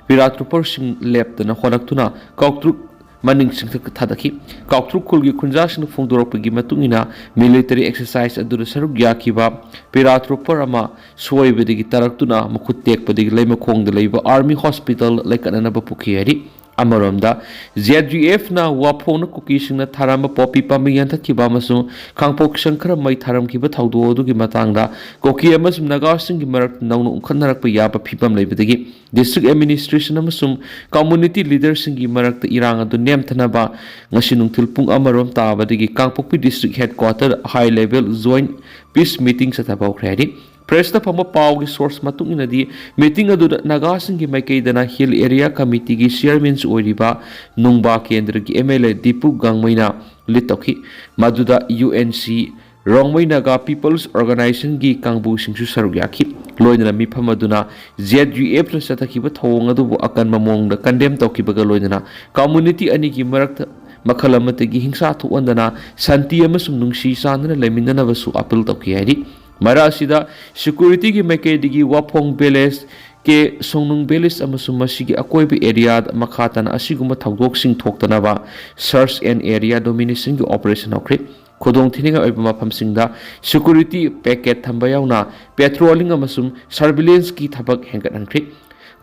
paratrooperꯁꯤꯡ ꯂꯦꯞꯇꯅ ꯍꯣꯠꯅꯔꯛꯇꯨꯅ ꯀꯥꯎꯇ꯭ꯔꯨꯛ ꯃꯅꯤꯡ ꯆꯤꯡꯊꯛꯇ ꯊꯥꯗꯈꯤ꯫ ꯀꯥꯎꯇ꯭ꯔꯨꯛ ꯈꯨꯜꯒꯤ ꯈꯨꯟꯖꯥꯁꯤꯡꯅ ꯐꯣꯡꯗꯣꯔꯛꯄꯒꯤ ꯃꯇꯨꯡ ꯏꯟꯅ military exercise ꯑꯗꯨꯗ ꯁꯔꯨꯛ ꯌꯥꯈꯤꯕ paratrooper ꯑꯃ ꯁꯣꯏꯕꯗꯒꯤ ꯇꯥꯔꯛꯇꯨꯅ ꯃꯈꯨꯠ ꯇꯦꯛꯄꯗꯒꯤ ꯂꯩꯃꯈꯣꯡꯗ ꯂꯩꯕ Army Hospital ꯂꯩꯀꯠꯅꯅꯕ ꯄꯨꯈꯤ ꯍꯥꯏꯔꯤ꯫ ꯑꯃꯔꯣꯝꯗ, ZUFꯅ ꯋꯥꯐꯣꯡꯅ ꯀꯨꯀꯤꯁꯤꯡꯅ ꯊꯥꯔꯝꯕ ꯄꯣꯄꯤ ꯄꯥꯝꯕꯤ ꯌꯥꯟꯊꯠꯈꯤꯕ ꯑꯃꯁꯨꯡ ꯈꯥꯡꯄꯣꯛ ꯁꯪꯈꯔ ꯃꯩ ꯊꯥꯔꯝꯈꯤꯕ ꯊꯧꯗꯣꯛ ꯑꯗꯨꯒꯤ ꯃꯇꯥꯡꯗ ꯀꯨꯀꯤ ꯑꯃꯁꯨꯡ ꯅꯥꯒꯥꯁꯤꯡꯒꯤ ꯃꯔꯛꯇ ꯅꯧꯅ ꯎꯪꯈꯠꯅꯔꯛꯄ ꯌꯥꯕ ꯐꯤꯕꯝ ꯂꯩꯕꯗꯒꯤ district administration ꯑꯃꯁꯨꯡ community leaderꯁꯤꯡꯒꯤ ꯃꯔꯛꯇ ꯏꯔꯥꯡ ꯑꯗꯨ ꯅꯦꯝꯊꯅꯕ ꯉꯁꯤ ꯅꯨꯡꯊꯤꯜ ꯄꯨꯡ ꯑꯃ ꯔꯣꯝ ꯇꯥꯕꯗꯒꯤ ꯀꯥꯡꯄꯣꯛꯄꯤ district headquarter high level joint peace meeting ꯆꯠꯊꯕ ꯍꯧꯈ꯭ꯔꯦ ꯍꯥꯏꯔꯤ꯫ Pressꯇ ꯐꯪꯕ ꯄꯥꯎꯒꯤ source ꯃꯇꯨꯡ ꯏꯟꯅꯗꯤ, meeting ꯑꯗꯨꯗ ꯅꯥꯒꯥꯁꯤꯡꯒꯤ ꯃꯥꯏꯀꯩꯗꯅ Hill Area Committeeꯒꯤ chairmanꯁꯨ ꯑꯣꯏꯔꯤꯕ ꯅꯨꯡꯕꯥ ꯀꯦꯟꯗ꯭ꯔꯒꯤ MLA ꯗꯤꯄꯨ ꯒꯥꯡꯃꯩꯅ lead ꯇꯧꯈꯤ꯫ ꯃꯗꯨꯗ UNC, Rongmei Naga People's Organizationꯒꯤ ꯀꯥꯡꯕꯨꯁꯤꯡꯁꯨ ꯁꯔꯨꯛ ꯌꯥꯈꯤ꯫ ꯂꯣꯏꯅꯅ ꯃꯤꯐꯝ ꯑꯗꯨꯅ ZUFꯅ ꯆꯠꯊꯈꯤꯕ ꯊꯧꯑꯣꯡ ꯑꯗꯨꯕꯨ ꯑꯀꯟꯕ ꯃꯑꯣꯡꯗ condemn ꯇꯧꯈꯤꯕꯒ ꯂꯣꯏꯅꯅ community ꯑꯅꯤꯒꯤ ꯃꯔꯛꯇ ꯃꯈꯜ ꯑꯃꯠꯇꯒꯤ ꯍꯤꯡꯁꯥ ꯊꯣꯛꯍꯟꯗꯅ ꯁꯥꯟꯇꯤ ꯑꯃꯁꯨꯡ ꯅꯨꯡꯁꯤ ꯆꯥꯟꯅꯅ ꯂꯩꯃꯤꯟꯅꯅꯕꯁꯨ appeal ꯇꯧꯈꯤ ꯍꯥꯏꯔꯤ꯫ ꯃꯔꯛ ꯑꯁꯤꯗ securityꯒꯤ ꯃꯥꯏꯀꯩꯗꯒꯤ ꯋꯥꯐꯣꯡ village, ꯀꯦ ꯁꯣꯡꯅꯨꯡ village ꯑꯃꯁꯨꯡ ꯃꯁꯤꯒꯤ ꯑꯀꯣꯏꯕ areaꯗ ꯃꯈꯥ ꯇꯥꯅ ꯑꯁꯤꯒꯨꯝꯕ ꯊꯧꯗꯣꯛꯁꯤꯡ ꯊꯣꯛꯇꯅꯕ search and area dominationꯒꯤ operation ꯍꯧꯈ꯭ꯔꯦ꯫ ꯈꯨꯗꯣꯡꯊꯤꯅꯤꯡꯉꯥꯏ ꯑꯣꯏꯕ ꯃꯐꯝꯁꯤꯡꯗ security package ꯊꯝꯕ ꯌꯥꯎꯅ patrolling ꯑꯃꯁꯨꯡ surveillanceꯀꯤ ꯊꯕꯛ ꯍꯦꯟꯒꯠꯍꯟꯈ꯭ꯔꯦ꯫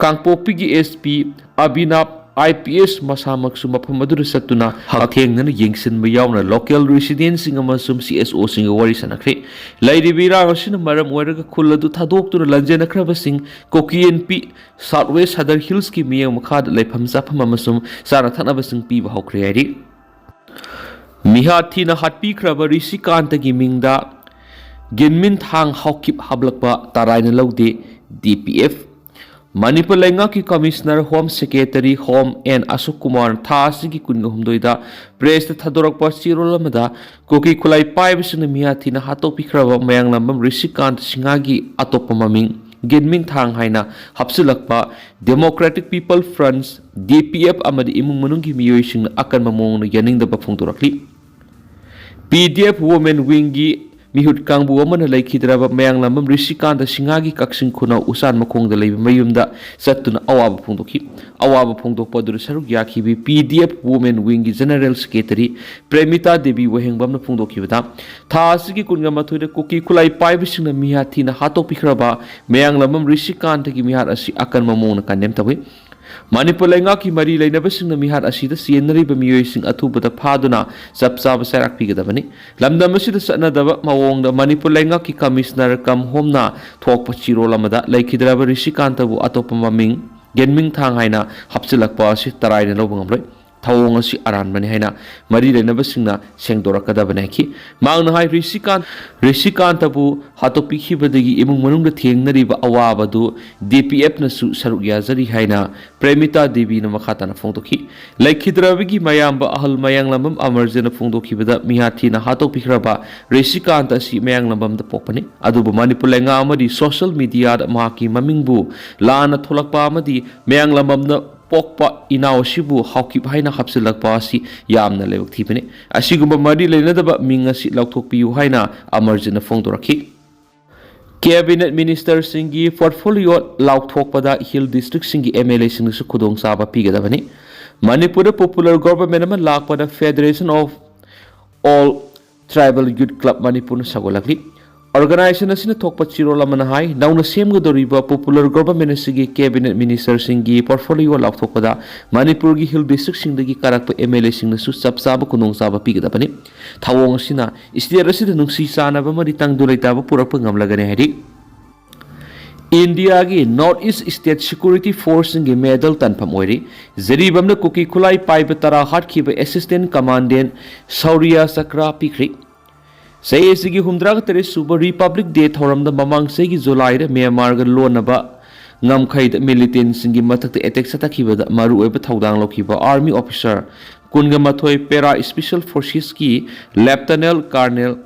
ꯀꯥꯡꯄꯣꯛꯄꯤꯒꯤ SP ꯑꯕꯤꯅꯥꯞ IPS ꯃꯁꯥꯃꯛꯁꯨ ꯃꯐꯝ ꯑꯗꯨꯗ ꯆꯠꯇꯨꯅ ꯍꯛꯊꯦꯡꯅꯅ ꯌꯦꯡꯁꯤꯟꯕ ꯌꯥꯎꯅ local residentꯁꯤꯡ ꯑꯃꯁꯨꯡ CSOꯁꯤꯡꯒ ꯋꯥꯔꯤ ꯁꯥꯟꯅꯈ꯭ꯔꯦ꯫ ꯂꯩꯔꯤꯕ ꯏꯔꯥꯡ ꯑꯁꯤꯅ ꯃꯔꯝ ꯑꯣꯏꯔꯒ ꯈꯨꯜ ꯑꯗꯨ ꯊꯥꯗꯣꯛꯇꯨꯅ ꯂꯥꯟꯖꯦꯟꯅꯈ꯭ꯔꯕꯁꯤꯡ ꯀꯣꯀꯤꯌꯦꯟꯄꯤ South West Sadar Hillsꯀꯤ ꯃꯤꯠꯌꯦꯡ ꯃꯈꯥꯗ ꯂꯩꯐꯝ ꯆꯥꯐꯝ ꯑꯃꯁꯨꯡ ꯆꯥꯅ ꯊꯛꯅꯕꯁꯤꯡ ꯄꯤꯕ ꯍꯧꯈ꯭ꯔꯦ ꯍꯥꯏꯔꯤ꯫ ꯃꯤꯍꯥꯠ ꯊꯤꯅ ꯍꯥꯠꯄꯤꯈ꯭ꯔꯕ ꯔꯤꯁꯤꯀꯥꯟꯇꯒꯤ ꯃꯤꯡꯗ ꯒꯤꯟꯃꯤꯟꯊꯥꯡ ꯍꯥꯎꯀꯤꯞ ꯍꯥꯞꯂꯛꯄ ꯇꯔꯥꯏꯅ ꯂꯧꯗꯦ ꯗꯤ ꯄꯤ ꯑꯦꯐ꯫ ꯃꯅꯤꯄꯨꯔ ꯂꯩꯉꯥꯛꯀꯤ commissioner home secretary home N Ashok Kumar ꯊꯥ ꯑꯁꯤꯒꯤ ꯀꯨꯟꯒ ꯍꯨꯝꯗꯣꯏꯗ ꯄ꯭ꯔꯦꯁꯇ ꯊꯥꯗꯣꯔꯛꯄ ꯆꯦꯔꯣꯜ ꯑꯃꯗ ꯀꯨꯀꯤ ꯈꯨꯠꯂꯥꯏ ꯄꯥꯏꯕꯁꯤꯡꯅ ꯃꯤꯍꯥꯠ ꯊꯤꯅ ꯍꯥꯠꯇꯣꯛꯄꯤꯈ꯭ꯔꯕ ꯃꯌꯥꯡꯂꯝꯕꯝ ꯔꯤꯁꯤꯀꯥꯟꯇ ꯁꯤꯡꯍꯥꯒꯤ ꯑꯇꯣꯞꯄ ꯃꯃꯤꯡ ꯒꯤꯟꯃꯤꯟꯊꯥꯡ ꯍꯥꯏꯅ ꯍꯥꯞꯆꯤꯜꯂꯛꯄ ꯗꯦꯃꯣꯀ꯭ꯔꯦꯇꯤꯛ ꯄꯤꯄꯜ ꯐ꯭ꯔꯟꯠ, ꯗꯤ ꯄꯤ ꯑꯦꯐ, ꯑꯃꯗꯤ ꯏꯃꯨꯡ ꯃꯅꯨꯡꯒꯤ ꯃꯤꯑꯣꯏꯁꯤꯡꯅ ꯑꯀꯟꯕ ꯃꯑꯣꯡꯗ ꯌꯥꯅꯤꯡꯗꯕ ꯐꯣꯡꯗꯣꯔꯛꯂꯤ꯫ ꯄꯤ ꯗꯤ ꯑꯦꯐ ꯋꯨꯃꯦꯟ ꯋꯤꯡꯒꯤ ꯃꯤꯍꯨꯠ ꯀꯥꯡꯕꯨ ꯑꯃꯅ ꯂꯩꯈꯤꯗ꯭ꯔꯕ ꯃꯌꯥꯡꯂꯝꯕꯝ ꯔꯤꯁꯤꯀꯥꯟꯇ ꯁꯤꯡꯍꯥꯒꯤ ꯀꯛꯆꯤꯡ ꯈꯨꯅꯧ ꯎꯆꯥꯟ ꯃꯈꯣꯡꯗ ꯂꯩꯕ ꯃꯌꯨꯝꯗ ꯆꯠꯇꯨꯅ ꯑꯋꯥꯕ ꯐꯣꯡꯗꯣꯛꯈꯤ꯫ ꯑꯋꯥꯕ ꯐꯣꯡꯗꯣꯛꯄ ꯑꯗꯨꯗ ꯁꯔꯨꯛ ꯌꯥꯈꯤꯕꯤ ꯄꯤ ꯗꯤ ꯑꯦꯐ ꯋꯨꯃꯦꯟ ꯋꯤꯡꯒꯤ ꯖꯦꯅꯔꯦꯜ ꯁꯦꯀ꯭ꯔꯦꯇꯔꯤ ꯄ꯭ꯔꯦꯃꯤꯇꯥ ꯗꯦꯕꯤ ꯋꯥꯍꯦꯡꯕꯝꯅ ꯐꯣꯡꯗꯣꯛꯈꯤꯕꯗ, ꯊꯥ ꯑꯁꯤꯒꯤ ꯀꯨꯟꯒ ꯃꯥꯊꯣꯏꯗ ꯀꯨꯀꯤ ꯈꯨꯠꯂꯥꯏ ꯄꯥꯏꯕꯁꯤꯡꯅ ꯃꯤꯍꯥꯠ ꯊꯤꯅ ꯍꯥꯠꯇꯣꯛꯄꯤꯈ꯭ꯔꯕ ꯃꯌꯥꯡꯂꯝꯕꯝ ꯔꯤꯁꯤꯀꯥꯟꯇꯒꯤ ꯃꯤꯍꯥꯠ ꯑꯁꯤ ꯑꯀꯟꯕ ꯃꯑꯣꯡꯗ ꯀꯟꯗꯦꯝ ꯇꯧꯏ꯫ ꯃꯅꯤꯄꯨꯔ ꯂꯩꯉꯥꯛꯀꯤ ꯃꯔꯤ ꯂꯩꯅꯕꯁꯤꯡꯅ ꯃꯤꯍꯥꯠ ꯑꯁꯤꯗ ꯆꯦꯟꯅꯔꯤꯕ ꯃꯤꯑꯣꯏꯁꯤꯡ ꯑꯊꯨꯕꯗ ꯐꯥꯗꯨꯅ ꯆꯞ ꯆꯥꯕ ꯆꯩꯔꯥꯛ ꯄꯤꯒꯗꯕꯅꯤ꯫ ꯂꯝꯗꯝ ꯑꯁꯤꯗ ꯆꯠꯅꯗꯕ ꯃꯑꯣꯡꯗ ꯃꯅꯤꯄꯨꯔ ꯂꯩꯉꯥꯛꯀꯤ ꯀꯃꯤꯁꯅꯔ ꯀꯝ ꯍꯣꯝꯅ ꯊꯣꯛꯄ ꯆꯤꯔꯣꯜ ꯑꯃꯗ ꯂꯩꯈꯤꯗ꯭ꯔꯕ ꯔꯤꯁꯤꯀꯥꯟꯇꯕꯨ ꯑꯇꯣꯞꯄ ꯃꯃꯤꯡ ꯒꯦꯟꯃꯤꯡꯊꯥꯡ ꯍꯥꯏꯅ ꯍꯥꯞꯆꯤꯜꯂꯛꯄ ꯑꯁꯤ ꯇꯔꯥꯏꯅ ꯂꯧꯕ ꯉꯝꯂꯣꯏ꯫ ꯊꯧꯑꯣꯡ ꯑꯁꯤ ꯑꯔꯥꯟꯕꯅꯤ ꯍꯥꯏꯅ ꯃꯔꯤ ꯂꯩꯅꯕꯁꯤꯡꯅ ꯁꯦꯡꯗꯣꯔꯛꯀꯗꯕꯅꯤ ꯍꯥꯏꯈꯤ꯫ ꯃꯍꯥꯛꯅ ꯍꯥꯏ, ꯔꯤꯁꯤꯀꯥꯟ-, ꯔꯤꯁꯤꯀꯥꯟꯇꯕꯨ ꯍꯥꯠꯇꯣꯛꯄꯤꯈꯤꯕꯗꯒꯤ ꯏꯃꯨꯡ ꯃꯅꯨꯡꯗ ꯊꯦꯡꯅꯔꯤꯕ ꯑꯋꯥꯕꯗꯨ ꯗꯤ ꯄꯤ ꯑꯦꯐꯅꯁꯨ ꯁꯔꯨꯛ ꯌꯥꯖꯔꯤ ꯍꯥꯏꯅ ꯄ꯭ꯔꯦꯃꯤꯇꯥ ꯗꯦꯕꯤꯅ ꯃꯈꯥ ꯇꯥꯅ ꯐꯣꯡꯗꯣꯛꯈꯤ꯫ ꯂꯩꯈꯤꯗ꯭ꯔꯕꯒꯤ ꯃꯌꯥꯝꯕ ꯑꯍꯜ ꯃꯌꯥꯡꯂꯝꯕꯝ ꯑꯃꯔꯖꯤꯠꯅ ꯐꯣꯡꯗꯣꯛꯈꯤꯕꯗ, ꯃꯤꯍꯥꯠ ꯊꯤꯅ ꯍꯥꯠꯇꯣꯛꯄꯤꯈ꯭ꯔꯕ ꯔꯤꯁꯤꯀꯥꯟꯇ ꯑꯁꯤ ꯃꯌꯥꯡꯂꯝꯕꯝꯗ ꯄꯣꯛꯄꯅꯤ꯫ ꯑꯗꯨꯕꯨ ꯃꯅꯤꯄꯨꯔ ꯂꯩꯉꯥꯛ ꯑꯃꯗꯤ ꯁꯣꯁꯤꯌꯦꯜ ꯃꯤꯗꯤꯌꯥꯗ ꯃꯍꯥꯛꯀꯤ ꯃꯃꯤꯡꯕꯨ ꯂꯥꯟꯅ ꯊꯣꯛꯂꯛꯄ ꯑꯃꯗꯤ ꯃꯌꯥꯡꯂꯝꯕꯝꯗ ꯄꯣꯛꯄ ꯏꯅꯥꯎ ꯑꯁꯤꯕꯨ ꯍꯥꯎꯀꯤꯞ ꯍꯥꯏꯅ ꯍꯥꯞꯆꯤꯜꯂꯛꯄ ꯑꯁꯤ ꯌꯥꯝꯅ ꯂꯥꯏꯕꯛ ꯊꯤꯕꯅꯤ꯫ ꯑꯁꯤꯒꯨꯝꯕ ꯃꯔꯤ ꯂꯩꯅꯗꯕ ꯃꯤꯡ ꯑꯁꯤ ꯂꯧꯊꯣꯛꯄꯤꯌꯨ ꯍꯥꯏꯅ ꯑꯃꯔꯖꯤꯠꯅ ꯐꯣꯡꯗꯣꯔꯛꯈꯤ꯫ ꯀꯦꯕꯤꯅꯦꯠ ꯃꯤꯅꯤꯁꯇꯔꯁꯤꯡꯒꯤ ꯄꯣꯔꯠꯐꯣꯂꯤꯑꯣ ꯂꯥꯎꯊꯣꯛꯄꯗ ꯍꯤꯜ ꯗꯤꯁꯇ꯭ꯔꯤꯛꯁꯤꯡꯒꯤ ꯑꯦꯝ ꯑꯦꯜ ꯑꯦꯁꯤꯡꯅꯁꯨ ꯈꯨꯗꯣꯡꯆꯥꯕ ꯄꯤꯒꯗꯕꯅꯤ꯫ ꯃꯅꯤꯄꯨꯔꯗ ꯄꯣꯄꯨꯂꯔ ꯒꯣꯚꯔꯟꯃꯦꯟꯠ ꯑꯃ ꯂꯥꯛꯄꯗ Federation of All Tribal Youth Club ꯃꯅꯤꯄꯨꯔꯅ ꯁꯧꯒꯠꯂꯛꯂꯤ꯫ ꯑꯣꯔꯒꯅꯥꯏꯖꯦꯁꯟ ꯑꯁꯤꯅ ꯊꯣꯛꯄ ꯆꯤꯔꯣꯜ ꯑꯃꯅ ꯍꯥꯏ, ꯅꯧꯅ ꯁꯦꯝꯒꯗꯧꯔꯤꯕ ꯄꯣꯄꯨꯂꯔ ꯒꯣꯚꯔꯟꯃꯦꯟꯠ ꯑꯁꯤꯒꯤ ꯀꯦꯕꯤꯅꯦꯠ ꯃꯤꯅꯤꯁꯇꯔꯁꯤꯡꯒꯤ ꯄꯣꯔꯠꯐꯣꯂꯤꯑꯣ ꯂꯥꯎꯊꯣꯛꯄꯗ ꯃꯅꯤꯄꯨꯔꯒꯤ ꯍꯤꯜ ꯗꯤꯁꯇ꯭ꯔꯤꯛꯁꯤꯡꯗꯒꯤ ꯀꯥꯔꯛꯄ ꯑꯦꯝ ꯑꯦꯜ ꯑꯦꯁꯤꯡꯅꯁꯨ ꯆꯞ ꯆꯥꯕ ꯈꯨꯗꯣꯡꯆꯥꯕ ꯄꯤꯒꯗꯕꯅꯤ꯫ ꯊꯧꯑꯣꯡ ꯑꯁꯤꯅ ꯁ꯭ꯇꯦꯠ ꯑꯁꯤꯗ ꯅꯨꯡꯁꯤ ꯆꯥꯟꯅꯕ ꯑꯃꯗꯤ ꯇꯪꯗꯨ ꯂꯩꯇꯥꯕ ꯄꯨꯔꯛꯄ ꯉꯝꯂꯒꯅꯤ ꯍꯥꯏꯔꯤ꯫ ꯏꯟꯗꯤꯌꯥꯒꯤ North East State Security Forceꯁꯤꯡꯒꯤ medal ꯇꯥꯟꯐꯝ ꯑꯣꯏꯔꯤ꯫ ꯖꯤꯔꯤꯕꯥꯝꯅ ꯀꯨꯀꯤ ꯈꯨꯠꯂꯥꯏ ꯄꯥꯏꯕ ꯇꯔꯥ ꯍꯥꯠꯈꯤꯕ Assistant Commandant ꯁꯧꯔꯤꯌꯥ ꯆꯀ꯭ꯔ ꯄꯤꯈ꯭ꯔꯤ꯫ ꯆꯍꯤ ꯑꯁꯤꯒꯤ ꯍꯨꯝꯗ꯭ꯔꯥꯒ ꯇꯔꯦꯠ ꯁꯨꯕ Republic Day ꯊꯧꯔꯝꯗ ꯃꯃꯥꯡ ꯆꯍꯤꯒꯤ ꯖꯨꯂꯥꯏꯗ ꯃ꯭ꯌꯥꯟꯃꯥꯔꯒ ꯂꯣꯟꯅꯕ ꯉꯝꯈꯩꯗ militantꯁꯤꯡꯒꯤ ꯃꯊꯛꯇ attack ꯆꯠꯊꯈꯤꯕꯗ ꯃꯔꯨꯑꯣꯏꯕ ꯊꯧꯗꯥꯡ ꯂꯧꯈꯤꯕ Army Officer ꯀꯨꯟꯒ ꯃꯥꯊꯣꯏ Para Special Forcesꯀꯤ Lieutenant Colonel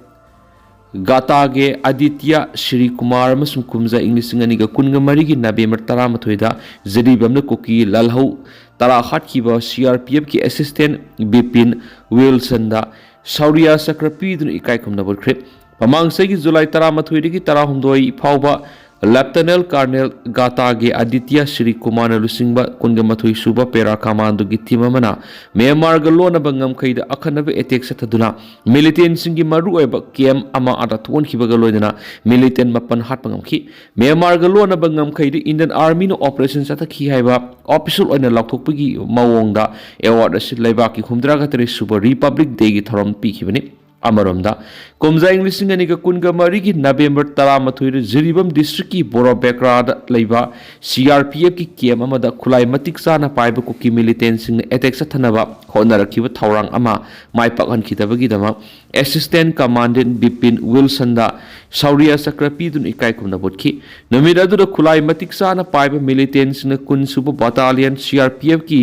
ꯒꯥꯇꯥꯒꯦ Aditya Shri Kumar ꯑꯃꯁꯨꯡ ꯀꯨꯝꯖꯥ ꯏꯪ ꯂꯤꯁꯤꯡ ꯑꯅꯤꯒ ꯀꯨꯟꯒ ꯃꯔꯤꯒꯤ ꯅꯕꯦꯝꯕꯔ ꯇꯔꯥꯃꯥꯊꯣꯏꯗ ꯖꯤꯔꯤꯕꯥꯝꯅ ꯀꯨꯀꯤ ꯂꯥꯜꯍꯧ ꯇꯔꯥ ꯍꯥꯠꯈꯤꯕ CRPFꯀꯤ Assistant ꯕꯤꯄꯤꯟ ꯋꯤꯜꯁꯟꯗ ꯁꯧꯔꯤꯌꯥ ꯆꯀ꯭ꯔ ꯄꯤꯗꯨꯅ ꯏꯀꯥꯏ ꯈꯨꯝꯅꯕ ꯎꯠꯈ꯭ꯔꯦ꯫ ꯃꯃꯥꯡ ꯆꯍꯤꯒꯤ ꯖꯨꯂꯥꯏ ꯇꯔꯥꯃꯥꯊꯣꯏꯗꯒꯤ ꯇꯔꯥꯍꯨꯝꯗꯣꯏ ꯐꯥꯎꯕ Lieutenant Colonel ꯒꯥꯇꯥꯒꯦ ꯑꯗꯤꯇ꯭ꯌ ꯁ꯭ꯔꯤ ꯀꯨꯃꯥꯔꯅ ꯂꯨꯆꯤꯡꯕ ꯀꯨꯟꯒ ꯃꯥꯊꯣꯏ ꯁꯨꯕ Para Commandoꯒꯤ team ꯑꯃꯅ ꯃ꯭ꯌꯥꯟꯃꯥꯔꯒ ꯂꯣꯟꯅꯕ ꯉꯝꯈꯩꯗ ꯑꯈꯟꯅꯕ attack ꯆꯠꯊꯗꯨꯅ militantꯁꯤꯡꯒꯤ ꯃꯔꯨꯑꯣꯏꯕ camp ꯑꯃ ꯑꯥꯗ ꯊꯣꯛꯍꯟꯈꯤꯕꯒ ꯂꯣꯏꯅꯅ militant ꯃꯥꯄꯟ ꯍꯥꯠꯄ ꯉꯝꯈꯤ꯫ ꯃ꯭ꯌꯥꯟꯃꯥꯔꯒ ꯂꯣꯟꯅꯕ ꯉꯝꯈꯩꯗ Indian Armyꯅ operation ꯆꯠꯊꯈꯤ ꯍꯥꯏꯕ official ꯑꯣꯏꯅ ꯂꯥꯎꯊꯣꯛꯄꯒꯤ ꯃꯑꯣꯡꯗ award ꯑꯁꯤ ꯂꯩꯕꯥꯛꯀꯤ ꯍꯨꯝꯗ꯭ꯔꯥꯒ ꯇꯔꯦꯠ ꯁꯨꯕ Republic Dayꯒꯤ ꯊꯧꯔꯝ ꯄꯤꯈꯤꯕꯅꯤ꯫ ꯑꯃꯔꯣꯝꯗ, ꯀꯨꯝꯖꯥ ꯏꯪ ꯂꯤꯁꯤꯡ ꯑꯅꯤꯒ ꯀꯨꯟꯒ ꯃꯔꯤꯒꯤ ꯅꯕꯦꯝꯕꯔ ꯇꯔꯥꯃꯥꯊꯣꯏꯗ ꯖꯤꯔꯤꯕꯥꯝ districtꯀꯤ ꯕꯣꯔꯣꯕꯦꯀ꯭ꯔꯥꯗ ꯂꯩꯕ CRPFꯀꯤ camp ꯑꯃꯗ ꯈꯨꯠꯂꯥꯏ ꯃꯇꯤꯛ ꯆꯥꯅ ꯄꯥꯏꯕ ꯀꯨꯀꯤ militantꯁꯤꯡꯅ attack ꯆꯠꯊꯅꯕ ꯍꯣꯠꯅꯔꯛꯈꯤꯕ ꯊꯧꯔꯥꯡ ꯑꯃ ꯃꯥꯏ ꯄꯥꯛꯍꯟꯈꯤꯗꯕꯒꯤꯗꯃꯛ Assistant Commandant ꯕꯤꯄꯤꯟ ꯋꯤꯜꯁꯟꯗ ꯁꯧꯔꯤꯌꯥ ꯆꯀ꯭ꯔ ꯄꯤꯗꯨꯅ ꯏꯀꯥꯏ ꯈꯨꯝꯅꯕ ꯎꯠꯈꯤ꯫ ꯅꯨꯃꯤꯠ ꯑꯗꯨꯗ ꯈꯨꯠꯂꯥꯏ ꯃꯇꯤꯛ ꯆꯥꯅ ꯄꯥꯏꯕ militantꯁꯤꯡꯅ ꯀꯨꯟ ꯁꯨꯕ Battalionꯒꯤ CRPFꯀꯤ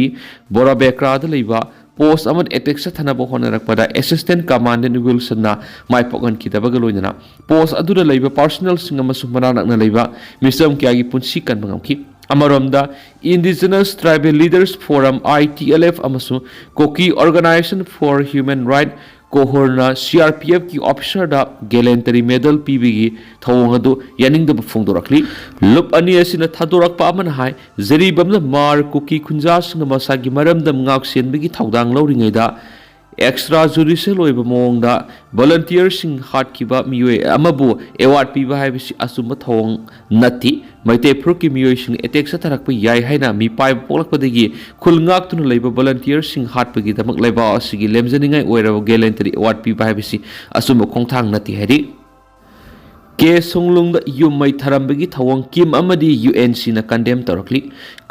ꯕꯣꯔꯥꯕꯦꯀ꯭ꯔꯥꯗ ꯂꯩꯕ post ꯑꯃꯗ attack ꯆꯠꯊꯅꯕ ꯍꯣꯠꯅꯔꯛꯄꯗ Assistant Commandant ꯋꯤꯜꯁꯟꯅ ꯃꯥꯏ ꯄꯥꯛꯍꯟꯈꯤꯗꯕꯒ ꯂꯣꯏꯅꯅ post ꯑꯗꯨꯗ ꯂꯩꯕ personnelꯁꯤꯡ ꯑꯃꯁꯨꯡ ꯃꯅꯥꯛ ꯅꯛꯅ ꯂꯩꯕ ꯃꯤꯆꯝ ꯀꯌꯥꯒꯤ ꯄꯨꯟꯁꯤ ꯀꯟꯕ ꯉꯝꯈꯤ꯫ ꯑꯃꯔꯣꯝꯗ, Indigenous Tribal Leaders Forum, ITLF, ꯑꯃꯁꯨꯡ Kuki Organisation for Human Rights, ꯀꯣꯍꯣꯔꯅ CRPFꯀꯤ officerꯗ gallantry medal ꯄꯤꯕꯒꯤ ꯊꯧꯑꯣꯡ ꯑꯗꯨ ꯌꯥꯅꯤꯡꯗꯕ ꯐꯣꯡꯗꯣꯔꯛꯂꯤ꯫ ꯂꯨꯞ ꯑꯅꯤ ꯑꯁꯤꯅ ꯊꯥꯗꯣꯔꯛꯄ ꯑꯃꯅ ꯍꯥꯏ, ꯖꯤꯔꯤꯕꯥꯝꯅ ꯃꯥꯔ ꯀꯨꯀꯤ ꯈꯨꯟꯖꯥꯁꯤꯡꯅ ꯃꯁꯥꯒꯤ ꯃꯔꯝꯗꯝ ꯉꯥꯛ ꯁꯦꯟꯕꯒꯤ ꯊꯧꯗꯥꯡ ꯂꯧꯔꯤꯉꯩꯗ extra judicial ꯑꯣꯏꯕ ꯃꯑꯣꯡꯗ volunteerꯁꯤꯡ ꯍꯥꯠꯈꯤꯕ ꯃꯤꯑꯣꯏ ꯑꯃꯕꯨ award ꯄꯤꯕ ꯍꯥꯏꯕꯁꯤ ꯑꯆꯨꯝꯕ ꯊꯧꯑꯣꯡ ꯅꯠꯇꯦ꯫ ꯃꯩꯇꯩ ꯐꯨꯔꯨꯞꯀꯤ ꯃꯤꯑꯣꯏꯁꯤꯡ attack ꯆꯠꯊꯔꯛꯄ ꯌꯥꯏ ꯍꯥꯏꯅ ꯃꯤꯄꯥꯏꯕ ꯄꯣꯛꯂꯛꯄꯗꯒꯤ ꯈꯨꯜ ꯉꯥꯛꯇꯨꯅ ꯂꯩꯕ volunteerꯁꯤꯡ ꯍꯥꯠꯄꯒꯤꯗꯃꯛ ꯂꯩꯕꯥꯛ ꯑꯁꯤꯒꯤ ꯂꯦꯝꯖꯅꯤꯡꯉꯥꯏ ꯑꯣꯏꯔꯕ gallantry award ꯄꯤꯕ ꯍꯥꯏꯕꯁꯤ ꯑꯆꯨꯝꯕ ꯈꯣꯡꯊꯥꯡ ꯅꯠꯇꯦ ꯍꯥꯏꯔꯤ꯫ ꯀꯦ ꯁꯣꯡꯂꯨꯡꯗ ꯌꯨꯝ ꯃꯩ ꯊꯥꯔꯝꯕꯒꯤ ꯊꯧꯑꯣꯡ ꯀꯤꯝ ꯑꯃꯗꯤ ꯌꯨ ꯑꯦꯟ ꯁꯤꯅ ꯀꯟꯗꯦꯝ ꯇꯧꯔꯛꯂꯤ꯫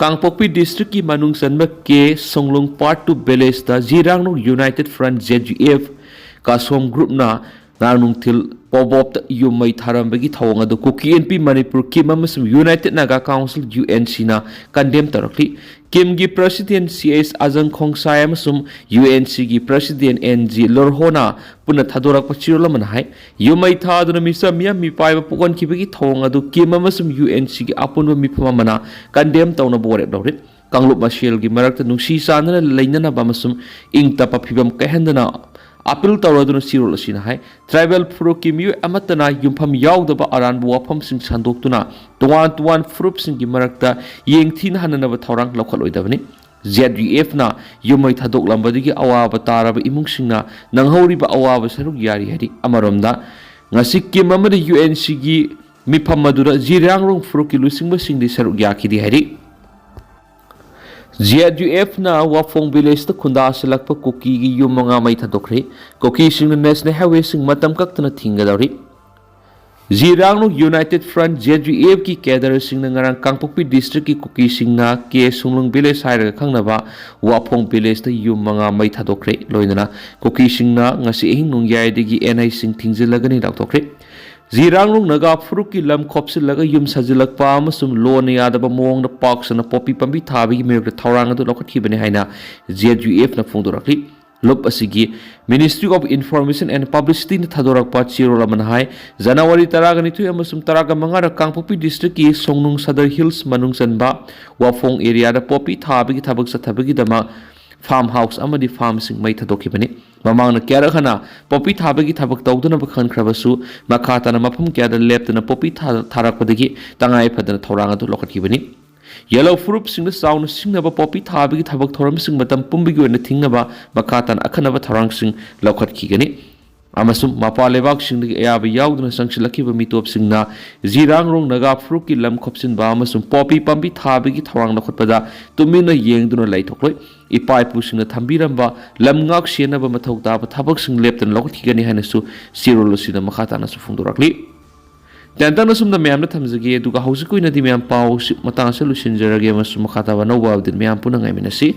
ꯀꯥꯡꯄꯣꯛꯄꯤ ꯗꯤꯁꯇ꯭ꯔꯤꯛꯀꯤ ꯃꯅꯨꯡ ꯆꯟꯕ ꯀꯦ ꯁꯣꯡꯂꯨꯡ ꯄꯥꯔꯠ ꯇꯨ ꯚꯤꯂꯦꯖꯇ Zirangrong united front, J U F, Kasom ꯒ꯭ꯔꯨꯞꯅ ꯉꯔꯥꯡ ꯅꯨꯡꯊꯤꯜ ꯄꯣꯕꯣꯞꯇ ꯌꯨꯝ ꯃꯩ ꯊꯥꯔꯝꯕꯒꯤ ꯊꯧꯑꯣꯡ ꯑꯗꯨ ꯀꯨꯀꯤ ꯑꯦꯟ ꯄꯤ ꯃꯅꯤꯄꯨꯔ ꯀꯤꯝ ꯑꯃꯁꯨꯡ United Naga Council, U N ꯁꯤꯅ ꯀꯟꯗꯦꯝ ꯇꯧꯔꯛꯂꯤ꯫ ꯀꯤꯝꯒꯤ ꯄ꯭ꯔꯁꯤꯗꯦꯟ ꯁꯤ ꯑꯦꯁ ꯑꯖꯪ ꯈꯣꯡꯁꯥꯏ ꯑꯃꯁꯨꯡ ꯌꯨ ꯑꯦꯟ ꯁꯤꯒꯤ ꯄ꯭ꯔꯁꯤꯗꯦꯟ ꯑꯦꯟ ꯖꯤ ꯂꯣꯔꯍꯣꯅ ꯄꯨꯟꯅ ꯊꯥꯗꯣꯔꯛꯄ ꯆꯦꯔꯣꯜ ꯑꯃꯅ ꯍꯥꯏ, ꯌꯨꯝ ꯃꯩ ꯊꯥꯗꯨꯅ ꯃꯤꯆꯝ ꯃꯤꯌꯥꯝ ꯃꯤꯄꯥꯏꯕ ꯄꯣꯛꯍꯟꯈꯤꯕꯒꯤ ꯊꯧꯑꯣꯡ ꯑꯗꯨ ꯀꯤꯝ ꯑꯃꯁꯨꯡ ꯌꯨ ꯑꯦꯟ ꯁꯤꯒꯤ ꯑꯄꯨꯟꯕ ꯃꯤꯐꯝ ꯑꯃꯅ ꯀꯟꯗꯦꯝ ꯇꯧꯅꯕ ꯋꯥꯔꯦꯞ ꯂꯧꯔꯤ꯫ ꯀꯥꯡꯂꯨꯞ ꯃꯁꯦꯜꯒꯤ ꯃꯔꯛꯇ ꯅꯨꯡꯁꯤ ꯆꯥꯟꯅꯅ ꯂꯩꯅꯅꯕ ꯑꯃꯁꯨꯡ ꯏꯪ ꯇꯞꯄ ꯐꯤꯕꯝ ꯀꯥꯏꯍꯟꯗꯅ ꯑꯄꯤꯜ ꯇꯧꯔꯗꯨꯅ ꯆꯦꯔꯣꯜ ꯑꯁꯤꯅ ꯍꯥꯏ, ꯇ꯭ꯔꯥꯏꯕꯦꯜ ꯐꯨꯔꯨꯞꯀꯤ ꯃꯤꯑꯣꯏ ꯑꯃꯠꯇꯅ ꯌꯨꯝꯐꯝ ꯌꯥꯎꯗꯕ ꯑꯔꯥꯟꯕ ꯋꯥꯐꯝꯁꯤꯡ ꯁꯟꯗꯣꯛꯇꯨꯅ ꯇꯣꯉꯥꯟ ꯇꯣꯉꯥꯟ ꯐꯨꯔꯨꯞꯁꯤꯡꯒꯤ ꯃꯔꯛꯇ ꯌꯦꯡꯊꯤꯅꯍꯟꯅꯅꯕ ꯊꯧꯔꯥꯡ ꯂꯧꯈꯠꯂꯣꯏꯗꯕꯅꯤ꯫ ꯖꯦ ꯌꯨ ꯑꯦꯐꯅ ꯌꯨꯝ ꯃꯩ ꯊꯥꯗꯣꯛꯂꯝꯕꯗꯒꯤ ꯑꯋꯥꯕ ꯇꯥꯔꯕ ꯏꯃꯨꯡꯁꯤꯡꯅ ꯅꯪꯍꯧꯔꯤꯕ ꯑꯋꯥꯕ ꯁꯔꯨꯛ ꯌꯥꯔꯤ ꯍꯥꯏꯔꯤ꯫ ꯑꯃꯔꯣꯝꯗ, ꯉꯁꯤ ꯀꯤꯝ ꯑꯃꯗꯤ ꯌꯨ ꯑꯦꯟ ꯁꯤꯒꯤ ꯃꯤꯐꯝ ꯑꯗꯨꯗ ꯖꯤꯔꯥꯡꯔꯣꯡ ꯐꯨꯔꯨꯞꯀꯤ ꯂꯨꯆꯤꯡꯕꯁꯤꯡꯗꯤ ꯁꯔꯨꯛ ꯌꯥꯈꯤꯗꯦ ꯍꯥꯏꯔꯤ꯫ ꯖꯦ ꯌꯨ ꯑꯦꯐꯅ ꯋꯥꯐꯣꯡ ꯚꯤꯂꯦꯖꯇ ꯈꯨꯟꯗꯥꯁꯤꯜꯂꯛꯄ ꯀꯨꯀꯤꯒꯤ ꯌꯨꯝ ꯃꯉꯥ ꯃꯩ ꯊꯥꯗꯣꯛꯈ꯭ꯔꯦ꯫ ꯀꯨꯀꯤꯁꯤꯡꯅ ꯅꯦꯁꯅꯦꯜ ꯍꯥꯏꯋꯦꯁꯤꯡ ꯃꯇꯝ ꯀꯛꯇꯅ ꯊꯤꯡꯒꯗꯧꯔꯤ꯫ ꯖꯤꯔꯥꯡꯔꯣꯡ ꯌꯨꯅꯥꯏꯇꯦꯗ ꯐ꯭ꯔꯟꯠ, ꯖꯦ ꯌꯨ ꯑꯦꯐꯀꯤ ꯀꯦꯗꯔꯁꯤꯡꯅ ꯉꯔꯥꯡ ꯀꯥꯡꯄꯣꯛꯄꯤ ꯗꯤꯁꯇ꯭ꯔꯤꯛꯀꯤ ꯀꯨꯀꯤꯁꯤꯡꯅ ꯀꯦ ꯁꯨꯡꯂꯨꯡ ꯚꯤꯂꯦꯖ ꯍꯥꯏꯔꯒ ꯈꯪꯅꯕ ꯋꯥꯐꯣꯡ ꯚꯤꯂꯦꯖꯇ ꯌꯨꯝ ꯃꯉꯥ ꯃꯩ ꯊꯥꯗꯣꯛꯈ꯭ꯔꯦ꯫ ꯂꯣꯏꯅꯅ ꯀꯨꯀꯤꯁꯤꯡꯅ ꯉꯁꯤ ꯑꯍꯤꯡ ꯅꯣꯡꯌꯥꯏꯗꯒꯤ ꯑꯦꯟ ꯑꯥꯏꯁꯤꯡ ꯊꯤꯡꯖꯤꯜꯂꯒꯅꯤ ꯂꯥꯎꯊꯣꯛꯈ꯭ꯔꯦ꯫ ꯖꯤꯔꯥꯡꯔꯣꯡ ꯅꯥꯒꯥ ꯐꯨꯔꯨꯞꯀꯤ ꯂꯝ ꯈꯣꯞꯆꯤꯜꯂꯒ ꯌꯨꯝ ꯁꯥꯖꯤꯜꯂꯛꯄ ꯑꯃꯁꯨꯡ ꯂꯣꯅ ꯌꯥꯗꯕ ꯃꯑꯣꯡꯗ ꯄꯥꯛ ꯁꯟꯅ ꯄꯣꯄꯤ ꯄꯥꯝꯕꯤ ꯊꯥꯕꯒꯤ ꯃꯥꯌꯣꯛꯇ ꯊꯧꯔꯥꯡ ꯑꯗꯨ ꯂꯧꯈꯠꯈꯤꯕꯅꯤ ꯍꯥꯏꯅ ꯖꯦ ꯌꯨ ꯑꯦꯐꯅ ꯐꯣꯡꯗꯣꯔꯛꯂꯤ꯫ ꯂꯨꯞ ꯑꯁꯤꯒꯤ Ministry of Information and Publicityꯅ ꯊꯥꯗꯣꯔꯛꯄ ꯆꯦꯔꯣꯜ ꯑꯃꯅ ꯍꯥꯏ, ꯖꯅꯋꯥꯔꯤ ꯇꯔꯥꯒ ꯅꯤꯊꯣꯏ ꯑꯃꯁꯨꯡ ꯇꯔꯥꯒ ꯃꯉꯥꯗ ꯀꯥꯡꯄꯣꯛꯄꯤ ꯗꯤꯁꯇ꯭ꯔꯤꯛꯀꯤ ꯁꯣꯡꯅꯨꯡ ꯁꯗꯔ ꯍꯤꯜꯁ ꯃꯅꯨꯡ ꯆꯟꯕ ꯋꯥꯐꯣꯡ ꯑꯦꯔꯤꯌꯥꯗ ꯄꯣꯄꯤ ꯊꯥꯕꯒꯤ ꯊꯕꯛ ꯆꯠꯊꯕꯒꯤꯗꯃꯛ ꯐꯥꯔꯝ ꯍꯥꯎꯁ ꯑꯃꯗꯤ ꯐꯥꯔꯝꯁꯤꯡ ꯃꯩ ꯊꯥꯗꯣꯛꯈꯤꯕꯅꯤ꯫ ꯃꯃꯥꯡꯗ ꯀꯌꯥꯔꯛ ꯍꯟꯅ ꯄꯣꯄꯤ ꯊꯥꯕꯒꯤ ꯊꯕꯛ ꯇꯧꯗꯅꯕ ꯈꯟꯈ꯭ꯔꯕꯁꯨ, ꯃꯈꯥ ꯇꯥꯅ ꯃꯐꯝ ꯀꯌꯥꯗ ꯂꯦꯞꯇꯅ ꯄꯣꯄꯤ ꯊꯥ-, ꯊꯥꯔꯛꯄꯗꯒꯤ ꯇꯉꯥꯏ ꯐꯗꯅ ꯊꯧꯔꯥꯡ ꯑꯗꯨ ꯂꯧꯈꯠꯈꯤꯕꯅꯤ꯫ ꯌꯦꯜꯍꯧ ꯐꯨꯔꯨꯞꯁꯤꯡꯗ ꯆꯥꯎꯅ ꯁꯤꯡꯅꯕ ꯄꯣꯄꯤ ꯊꯥꯕꯒꯤ ꯊꯕꯛ ꯊꯧꯔꯝꯁꯤꯡ ꯃꯇꯝ ꯄꯨꯝꯕꯒꯤ ꯑꯣꯏꯅ ꯊꯤꯡꯅꯕ ꯃꯈꯥ ꯇꯥꯅ ꯑꯈꯟꯅꯕ ꯊꯧꯔꯥꯡꯁꯤꯡ ꯂꯧꯈꯠꯈꯤꯒꯅꯤ꯫ ꯑꯃꯁꯨꯡ ꯃꯄꯥꯟ ꯂꯩꯕꯥꯛꯁꯤꯡꯗꯒꯤ ꯑꯌꯥꯕ ꯌꯥꯎꯗꯅ ꯆꯪꯁꯤꯜꯂꯛꯈꯤꯕ ꯃꯤꯇꯣꯞꯁꯤꯡꯅ ꯖꯤꯔꯥꯡꯔꯣꯡ ꯅꯥꯒꯥ ꯐꯨꯔꯨꯞꯀꯤ ꯂꯝ ꯈꯣꯞꯆꯤꯟꯕ ꯑꯃꯁꯨꯡ ꯄꯣꯄꯤ ꯄꯥꯝꯕꯤ ꯊꯥꯕꯒꯤ ꯊꯧꯔꯥꯡ ꯂꯧꯈꯠꯄꯗ ꯇꯨꯃꯤꯟꯅ ꯌꯦꯡꯗꯨꯅ ꯂꯩꯊꯣꯛꯂꯣꯏ꯫ ꯏꯄꯥ ꯏꯄꯨꯁꯤꯡꯅ ꯊꯝꯕꯤꯔꯝꯕ ꯂꯝ ꯉꯥꯛ ꯁꯦꯟꯅꯕ ꯃꯊꯧ ꯇꯥꯕ ꯊꯕꯛꯁꯤꯡ ꯂꯦꯞꯇꯅ ꯂꯧꯈꯠꯈꯤꯒꯅꯤ ꯍꯥꯏꯅꯁꯨ ꯆꯦꯔꯣꯜ ꯑꯁꯤꯗ ꯃꯈꯥ ꯇꯥꯅꯁꯨ ꯐꯣꯡꯗꯣꯔꯛꯂꯤ꯫ ꯇꯦꯟꯇꯛꯅ ꯁꯨꯝꯗ ꯃꯌꯥꯝꯗ ꯊꯝꯖꯒꯦ, ꯑꯗꯨꯒ ꯍꯧꯖꯤꯛꯀꯤ ꯑꯣꯏꯅꯗꯤ ꯃꯌꯥꯝ ꯄꯥꯎ ꯁꯤ ꯃꯇꯥꯡ ꯑꯁꯤꯗ ꯂꯣꯏꯁꯤꯟꯖꯔꯒꯦ, ꯑꯃꯁꯨꯡ ꯃꯈꯥ ꯇꯥꯕ ꯑꯅꯧꯕ update ꯃꯌꯥꯝ ꯄꯨꯟꯅ ꯉꯥꯏꯃꯤꯟꯅꯁꯤ꯫